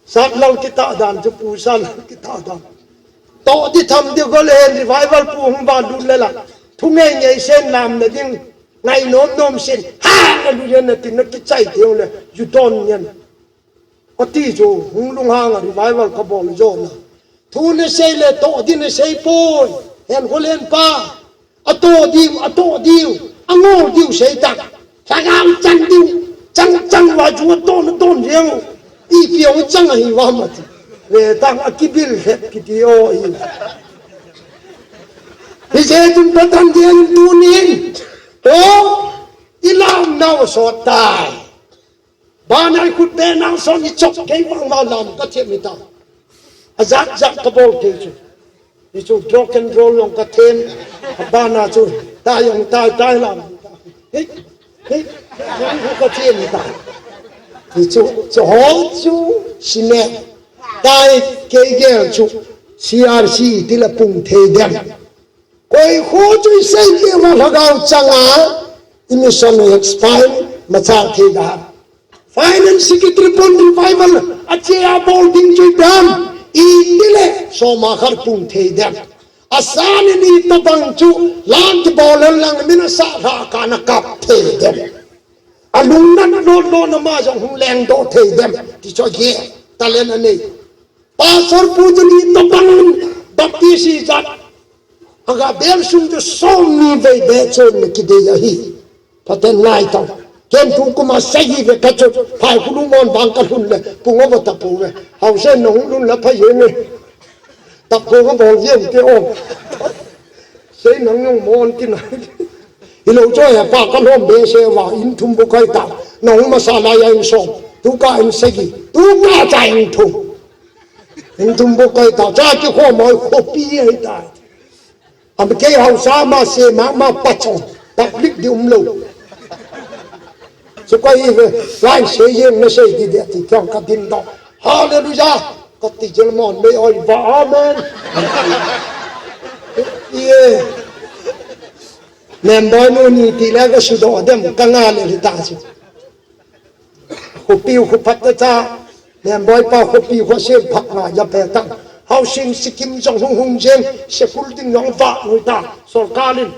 Sat lal kitah dan chu pu, sat lal kitah dan. Toh di tham di gol hen revival pu hung ba lut le la. Thu ngei ngei sen lam na ding. Ngai nom nom sen. Ha, na lu yen na tin na kichai ding le. You don't yen. Ati chu hung lunghang a revival ka bol jo na. Thu na sei le toh di na sei poi. Hen gol hen pa. Atoh diu, atoh diu, angol diu sei ta. Lhagao chang diu, chang chang va chu aton aton jeng. Ipi ong chang ahi va ma ti. Ve tang akibil het kiti o i. Hijeh chun Pathen jeng tunin. O, ilam nau sot tai. Bana i khut be nang son i chok kei vang vang lam ka them i ta. A zat zat ka bol kei chu. I chu rock and roll long ka them. A bana chu ta yong ta ta lam. Hei, hei, hei, ka them i ta. I chu, chu ho chu sine. Tai kei gel chu C R C ti la pung thei dem. Koi kho chu i sei te ma lhagao changa, i mission explain ma cha thei da. Finance Secretary pon revival a che a bol ding chu dam, i ti le soma khar pung thei dem. A san ni ta bang chu lang ki bol lang min a sa lha ka na kap thei dem. A lung nan lo lo na ma jong hung leng do thei dem. Ti cho ye, talent a nei. Pastor pu chu ni to bang Baptist i jat. Aga bel sum chu som ni vei be chon ni ki dei ahi. Pathen lai tau. Ken tu kuma sagi ve ka chu phai ku lu mon bang ka lhun le. Pu ngo ba ta pu ve. Hau sen na hung lhun la phai ye ne. Ta pu ngo bol ye te o. Sei nang yong mon ti na. Ilo cho ya pa ka lom be se wa in thum bu kai ta. Na hung ma sa la ya in som. Tu ka in sagi. Tu ka cha in thum. In thum bu kai ta, cha ki kho moi khopi ai ta. Am kei hausa ma se ma ma pa chong, public di um lo. Chu kai ve, lai se yen na sei di de ti kyang ka din do. Hallelujah. Ka ti jel mon me oi va amen. Ye. Member nu ni ti le ka su do dem ka nga le ta chu. Khopi u khophat ta cha, memboi pa khopi u kho sem phat nga ja pe ta. Housing scheme jong hung hung jeng, school ding jong va nu ta, sorkar in.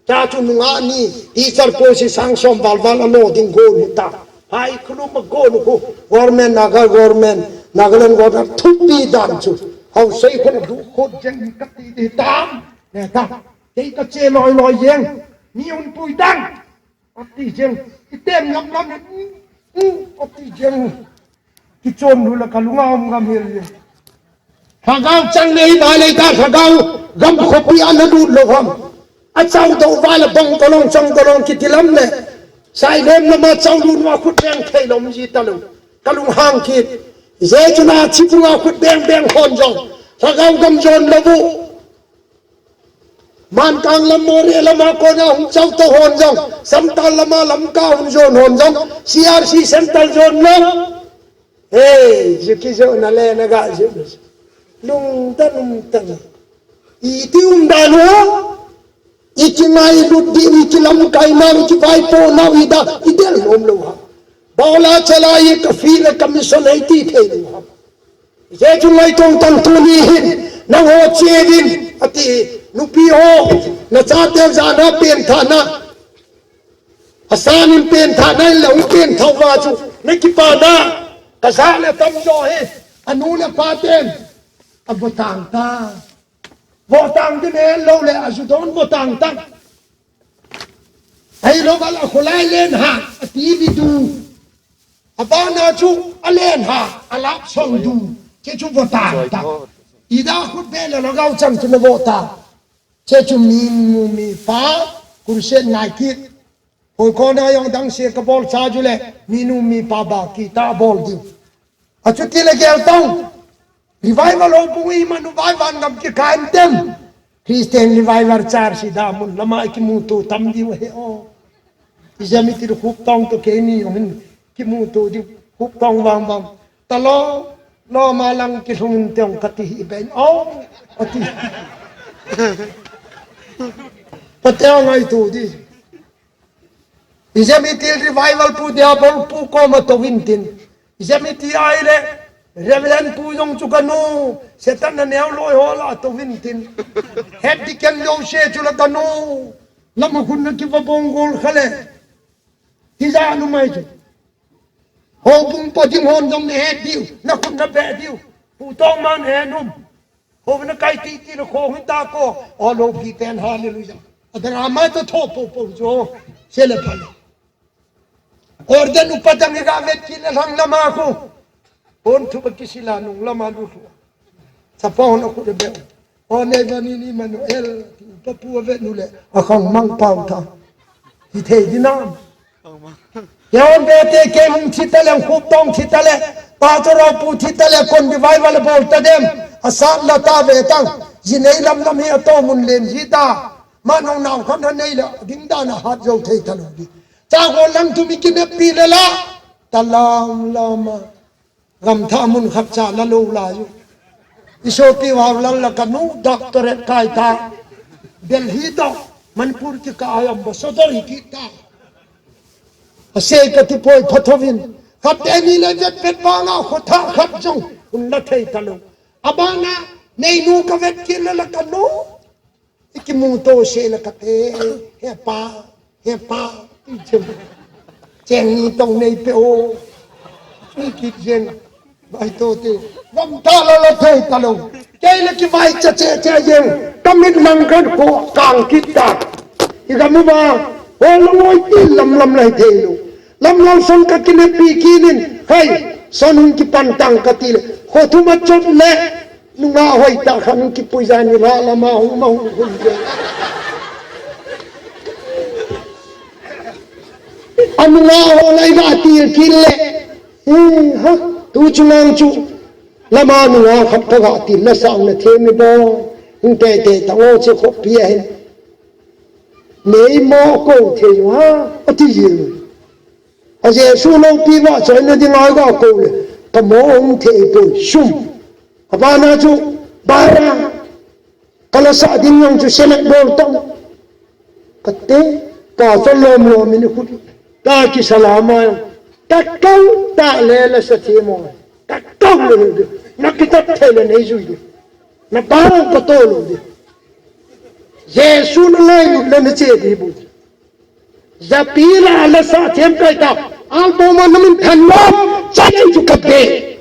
Cha chu nunga ni, teacher post sang som val val a lo ding go nu ta. Hai khulum a go nu khu, government Naga government, Nagaland government thupi dan chu. Housing khu du khu jeng ka ti di tam, ne ta. Kei ka che loi loi jeng, ni un pui dang. Ati jeng, i tem ngam ngam, mm, mm, ati jeng. Kichon lu la ka lunga um ngam hel le. Lhagao chang nei ba le ka lhagao gam khopi a na lut lo ham. A chau do ba le bong kolong chong kolong kiti lam le. Sai lem lama chau lu nua khut beng thei lom ji ta lo. Ka lunghang kit. Jesu na chi punga khut beng beng hon jong. Lhagao gam jon lo bu. Mankang lam Moreh lama kona hung chau to hon jong, Samtal lama Lamka hung jon hon jong, C R C Central jon lo. Hey, ju kijo na le na ga ju. Lungdon um tang. Iti um dan ho. Iti ngai lut di, iti lamkai na, iti vaipo na, ida, idel nom lo ha. Baola chala ye ka fi le commission ai ti thei lo ha. Jesu ngai tong tang tuni hin, nang ho che din, ati, nupi ho, na chate jana pen thana. Asan in pen thana, in la u pen thau va chu, na kipa na, ka ja le tam jo he, anu le pa ten, a vo tang ta. Vo tang din he, lo le, a ju don vo tang ta. Ai lo val a kholai len ha, a ti vi du. A bana chu a len ha, a lap song du. Che chu vo ta ta. Ida khut be le lhagao chang chu na vo ta. Che chu mi nu mi pa, kun se ngai kit. Hoi kona jong dang se ka bol cha ju le, mi nu mi pa ba ki ta bol diu. A chu ti le gel tong. Revival ho pung i manu vai van ngam ki kain tem. Christian revival church i da mun lama i kimuto tam diu he o. I jam i ti khup tong to ke ni o hin kimuto diu khup tong vang vang. Ta lo, lo ma lang ki lhung in teng ka ti hi ben o. Ka ti. Ka te ngai tu di. I jam i ti revival pu dia bol pu ko ma to win tin. I jam i ti ai le. Reverend pu jong chu kanu, Satan na neo loi ho la to vin tin. Het di ken lo se chu la kanu. Lama khun na kiva bong gol khale. Ti ja nu mai chu. Ho bung pa ding hon jong ne het diu, na khun na be diu. Pu tong man he num. Ho na kai ti ti lo kho hin ta ko. O lo pi pen hallelujah. Adara ma to tho po po jo. Se le pa le. Order nu pa dang ga vet ki le lang lama ko. On thu ba ki sila nung lama lu thu. Sa pa hon a khu de be. O nei ba ni ni Manuel. Ti pa pu a vet nu le. A khang mang pau ta. Ti thei di nam. Yaun ve te ke mung thi ta le, khup tong thi ta le, pa to ro pu thi ta le, kon bi vai va le bol ta dem. A sat la ta ve tang. Ji nei lam lam hi a to mun len ji ta. Ma nong nau khan ha nei la, ding da na hat zo thei ta lo di. Cha go lang tu mi ki ne pi le la. Ta lam lama. Gam tha mun khat cha la lo la yu. I sopi vau lal la kanu doctorate kai ta. Delhi to Manipur ki ka ai ambassador hi ki ta. A sei ka ti poi phathovin. Khat te ni le vet pet ba nga kho tha khat jong. Un la thei ta lo. Abana nei nu ka vet ki la la kanu. I kimu to se la kate, he pa, he pa, i chem. Cheng ni tong nei pe o. I kit jen, vai to te. Gam ta la la thei ta lo. Kei la ki vai cha che che jen. Ka mit lang kan ko kang kit ta. I gam u ba, ho la ngoi ti lam lam lai thei lo. Lam lam son ka kine pi kinin, hai, son hung ki pan tang ka ti le. Ho thu ma chot le. Nunga hoi ta khan kipui ja ni la lama hung ma hung hung je. Anunga ho lai va ti kile. Eh, ha, tu chu nang chu. Lama nunga khat ka ga ti la sa na the mi bo. Hung te te ta ngo che kho pi a hin. Nei mo ko the yo ha, a ti je. A Jesu loupi vahchoina dinga ga kou le, ka mo hung thei poi, sum. Abana chu, bara, ka la sa ding jong chu select bol tong. Ka te, ka cho lom lom in khut, ta ki salama, ta kau, ta le la sa thi mo, ta kau le de, na ki ta thei le nei jui de, na ba ka to lo de. Jesu na lai lu le na che di bu. Japi la la sa them kai ta. Album a na min than nom. Cha chu chu ka be.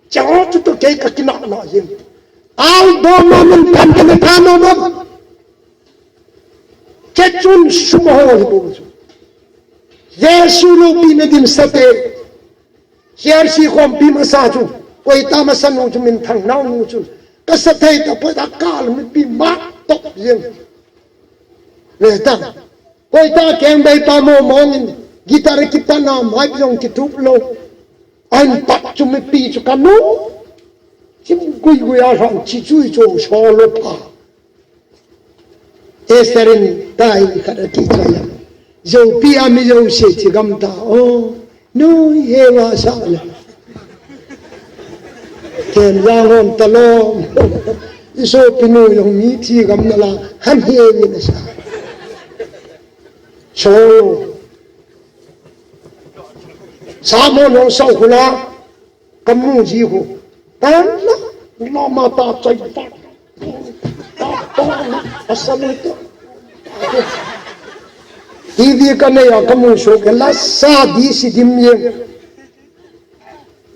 Cha chu to kei ka kina na yin. Album a min than ka na than nom. Ke chun sum ho hi bo chu. Jesu loupina din sa te. C R C khompi masa chu, koi ta masa nu chu min thang nau nu chu. Ka sa thei ta poi ta kal mipi ma tok jeng. Le ta. Koi ta keng bei pa mo mong in guitar ki pa na mai jong ki tup lo. Ain pat chu mipi chu ka nu. Chim gui gui a hang chi chui chu so lo pa. Esther in tai khat a ti chaya. Jopi a mi jo se chi gam ta. O, nu he wa sa le. Ken wa hon ta lo. I sopi nu jong mi chi gam na la. Han he ni na sa. So. Sa mo nong sau khu la. Ka mu ji khu. Tan la, la ma ta chai ta. Ta, ta, a sa mu ta. T V ka nei a ka mu so ke la sa di si dim ye.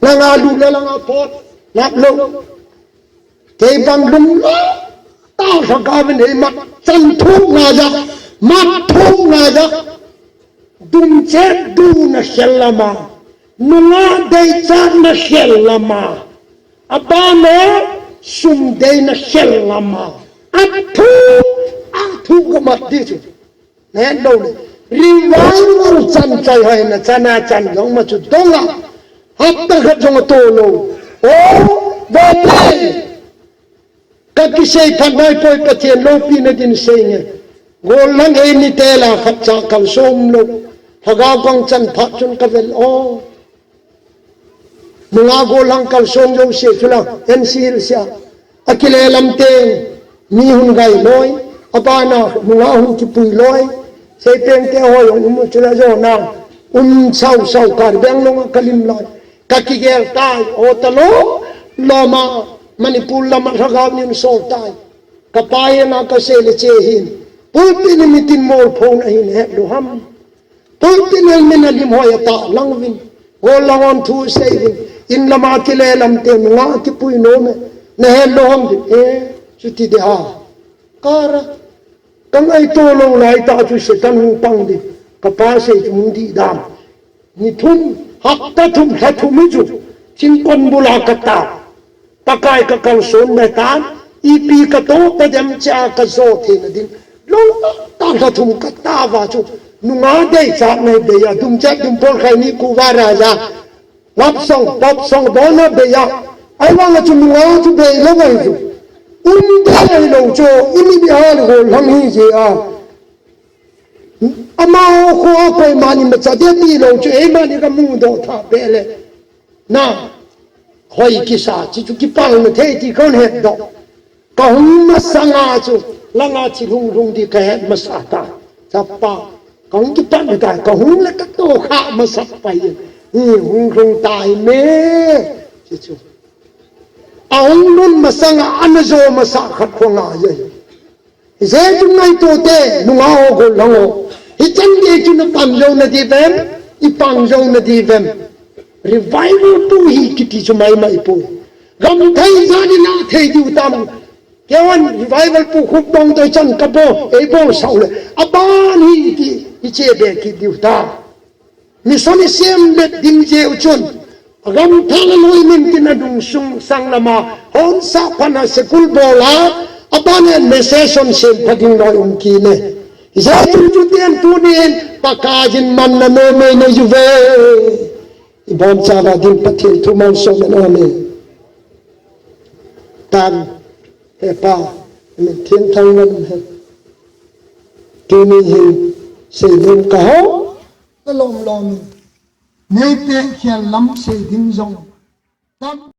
La nga lu la, la nga pot, la lo. Kei bang lum lo, ta sa ka vin hei mat, chan thu nga ja, mat thu nga ja. Dum chet du na khel lama, nunga dei chat na khel lama, abana sum dei na khel lama, a thu, a thu ka mat di chu. Nen lo le, revival chan chai hai na chan a chan jong ma chu dong a, hapta khat jong a to lo. O, ve te. Ka kisei phat nai poi Pathen loupina din sei nge. Gol lang ei ni te la khat cha kal som lo. Lhagao kong chan phat chun ka vel o. Nunga gol lang kal som jo se chu la N C Hills a. A kile lam te mi hun gai loi. A bana nunga hun kipui loi. Sei peng te ho jong um chu la jo na. Um sau sau kar beng long a ka lim loi. Ka kigel tai, o talo, loma, Manipur lama lhagao nin sol tai. Ka pa hena ka sei le che hin. Pulpit ni mitin mol phone ahin het lu ham. Pulpit ni min a lim hoi ata lang vin. Gol lang on thu sei vin. In lama kile lam te nga kipui no me. Na het lo ham vin. Eh, chuti de ha. Kara. Ka ngaito lou lai ta chu Satan hung pang di. Ka pa sei chu hung di dan. Ni thum, hapta thum, lha thum hi chu. Chingkon bula ka ta. Pakai ka kalson na tan. Ipi ka to pa dem cha ka zo the na din. Lou ta lha thum ka ta va chu. Nunga dei cha ngai dei a. Dum cha dum por khai ni ku va ra ya. Love song, pop song, bona beya. Ai vang chu nunga chu bei lo ngai chu. Um da ngai lo chu, ini bi hal ho lang hi je a. Ama ho ko a koi mani ma cha de ti lo chu, ei mani ka mu do tha be le. Na, hoi kisa, chi chu kipal na thei ti kon het do. Ka hung masanga chu, langa chi lung lung di ka het masa ta. Chapa, ka hung kipan ta, ka hung le ka to kha masa pai. Ni hung lung tai me. Chi chu. A hung lun masanga, ana zo masa khat khonga ye. Jesu ngai to te, nunga o go lango. Hi chan de chu na pan jo na di vem, i pan jo na di vem. Revival pu hi kiti chu mai mai pu. Gam thei ja ni na thei diu tam. Kewan revival pu khup dong doi chan ka bo, ei bol sau le. Aban hi ti, i che be ki diu ta. Mission i sem bet ding je u chun. Agam thang a lui min tin a dung sung sang lama. Hon sa pan a sekul bol a. Aban en message son sem pa ding loi um ki ne. Ija chun chu tian tu nin. Pakajin man na me me ne ju ve. I bon cha va ding Pathen thu man so men amen. Tan, he pa, min thiang thang ngan he. Tuni hin, sei lem ka ho, ka lom lom in. Nei pe khial lam sei ding jong. Tam